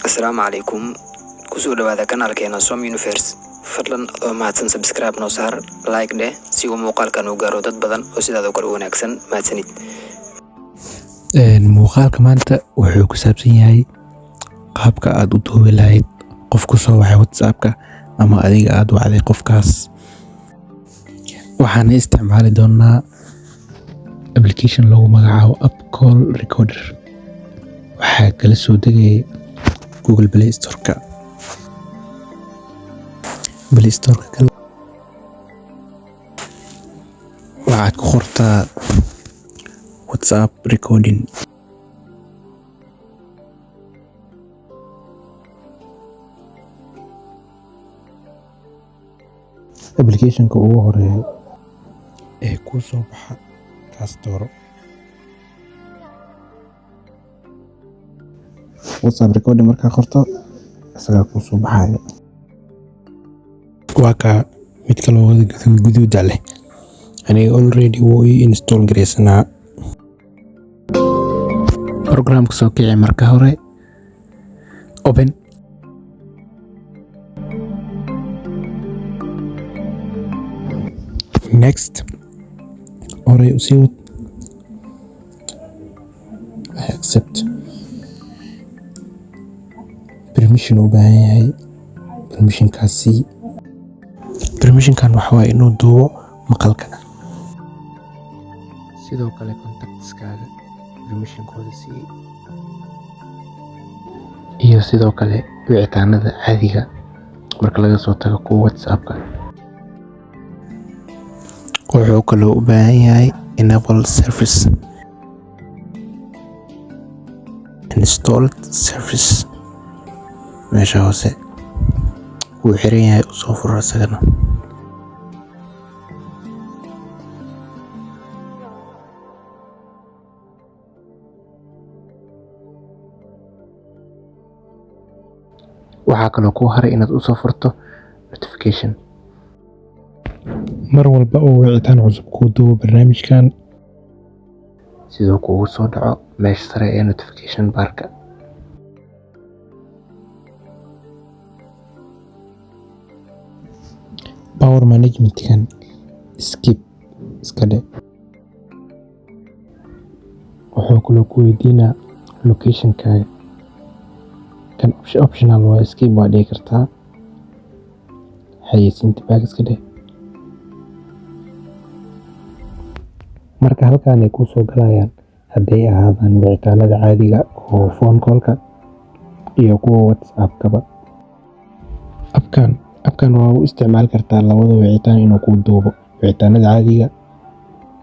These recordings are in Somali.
Asalaamu calaykum. Kusoo dhawaada kanaalkeena Som Universe. Fadlan adoo mahadsan, subscribe noo saar, like dheh, si uu muuqaalkan u gaaro dad badan oo sidaadoo kale u wanaagsan. Mahadsanid. Muuqaalka maanta wuxuu ku saabsan yahay qaabka aad u duubi lahayd qof ku soo wacay WhatsApp-ka ama adiga aad wacday qofkaas. Waxaana isticmaali doonaa application lagu magacaabo App Call Recorder. Waxaa kala soo degaya Google Play Store-ka. Play Store-ka kale waxaad ku qortaa WhatsApp recording. Application-ka ugu horeeya ee kuu soo baxa kaas dooro. WhatsApp recording markaa qorto, isagaa kuu soo baxaya. Waa kaa midka loo wada guduuda leh. Aniga already wuu ii install gareysanaa. Programka soo kici marka hore. Open. Next. Horey u sii wad. I accept. Permission u baahan yahay. Permission-kaas sii. Permission-kan waxa waaye inuu duubo maqalka. Sidoo kale contacts-kaaga permission-kooda sii. Iyo sidoo kale wicitaanada caadiga marka laga soo tago kuwa WhatsApp-ka. Wuxuu kaloo u baahan yahay enable service. Installed service. Meesha hoose wuu xiran yahay, u soo furo isagana. Waxaa kaloo kuu haray inaad u soo furto notification. Mar walba oo wicitaan cusub kuu duubo barnaamijkan, sidoo kuugu soo dhaco meesha sare ee notification bar-ka. Power management-kan skip iska dhe. Wuxuu kaloo ku weydiinaa location-kaaga. Kan optional waa, skip waa dhihi kartaa. Xayeysiinta back iska dheh. Marka halkaan ay kuu soo galayaan hadday ahaadaan wicitaanada caadiga oo phone call-ka iyo kuwa WhatsApp-kaba. Appkan waa u isticmaali kartaa labada wicitaan inuu kuu duubo. Wicitaanada caadiga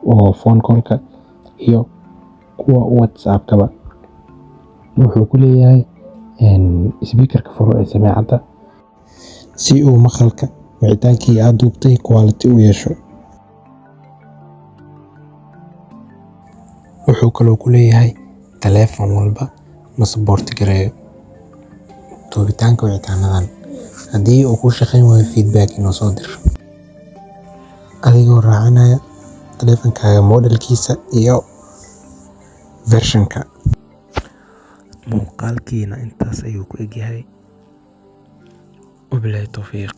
oo phone call-ka iyo kuwa WhatsApp-kaba. Wuxuu ku leeyahay speaker-ka furo ee sameecada si uu maqalka wicitaankii aad duubtay quality u yeesho. Wuxuu kaloo ku leeyahay taleefan walba ma support gareeyo duubitaanka wicitaanadan. Haddii uu ku shaqeyn waayo, feedback inoo soo dir. Adigoo raacinaya taleefankaaga model-kiisa iyo version-ka. Muuqaalkiina intaas ayuu ku egyahay. Wabillahi tawfiiq.